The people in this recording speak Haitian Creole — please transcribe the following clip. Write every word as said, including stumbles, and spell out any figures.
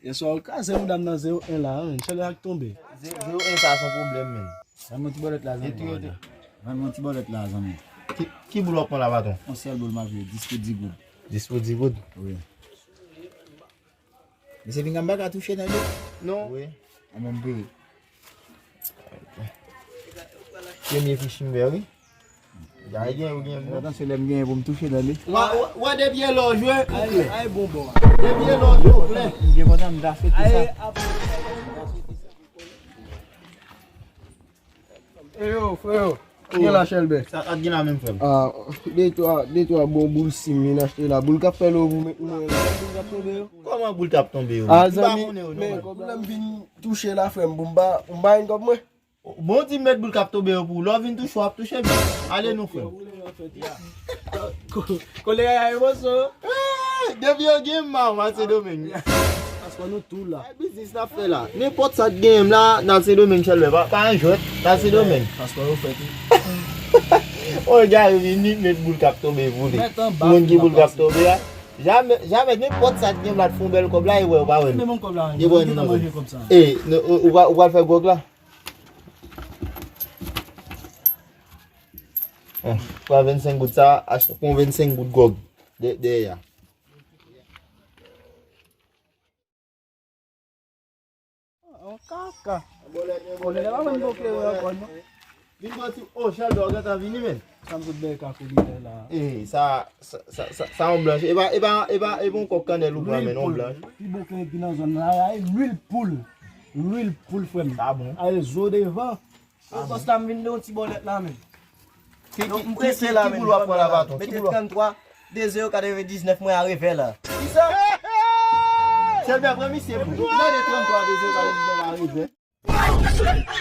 Yèswa ou kraze mouda m nan zewo en la, men chèlbè ak tonbe. Zewo en sa se yon pwoblèm, men. Vann mwen ti bòlèt la, zanmi. Vann mwen ti bòlèt la, zanmi. Ki, ki boul w ap pran la, patwon? Yon sèl boul m ap jwe, dis pou dis goud. Dis pou dis goud? Wi. Mesye Bingham pa ka touche nan li. Non. Wi. An menm pri. Premye fich m fè, wi. Jan gen, ou gen bon. Atansyon, lè m genyen pou m touche nan li. Wa, wa, wa, depi e lò jwe, ou klè. Ay, bon bò. Depi e lò jwe, ou klè. M gen kontan m ta fete sa. Eyo, frè yo. Ki gen la, chèlbè? Sa, sa gen la menm, frè m. Ah, de twa, de twa bon boul sim vin achte la. Boul k ap fè lò pou mwen la. Boul k ap tonbe yo. Kòman boul t ap tonbe yo? Ah, zanmi, men kòb la m vin touche la, frè m, pou m ba, pou m ba yon kòb mwen. Bon, di m met boul k ap tonbe yo pou ou. Lè w vin touche, w ap touche byen. Ale nou, frè m. Ko-, kolera a emosyon. Eh, depi yo gen m, m a Sendomeng. Paspò nou tou la. Ay, biznis n ap fè la. Nenpòt sa k genyen m la, n al Sendomeng, chèlbè. Pa, pa yon jwèt, n al Sendomeng. Paspò yo fèt wi. O, gade, vini met boul k ap tonbe pou li. Moun ki boul k ap tonbe a. Jamè, jamè, nenpòt sa k gen m la, t fè yon bèl kòb la, e wè, ou pa wè l. Men bon kòb la, e wè nou nan zòn. E, nou, ou, ou pa, ou pral fè gwòg la? Bon, pran vennsenk goud sa, achte, pran vennsenk goud gwòg dèyè a. An kaka. Kounye a pa menm bon klere ankò non. Vin pran ti, o, chèlbè, w gentan vini, men. Sa m sot bèy ka kounye a la. E, sa, sa, sa, sa, sa yon blanch. E pa, e pa, e pa, e pa yon kòk kannèl ou pran, men yon blanch. Pi bon klere ki nan zòn nan la, e lwil poul. Lwil poul, frè m. Sa bon. Ale zo devan. Yo, bòs la, m vin de yon ti bòlèt la, men. Ki, ki, ki, ki, ki boul w ap pran la, patwon? Mete tranntwa, de zewo katrevendiznèf mwen a revè la. Kisa? Chèlbè, pran misye pou. Mete tranntwa, de zewo katrevendiznèf a revè.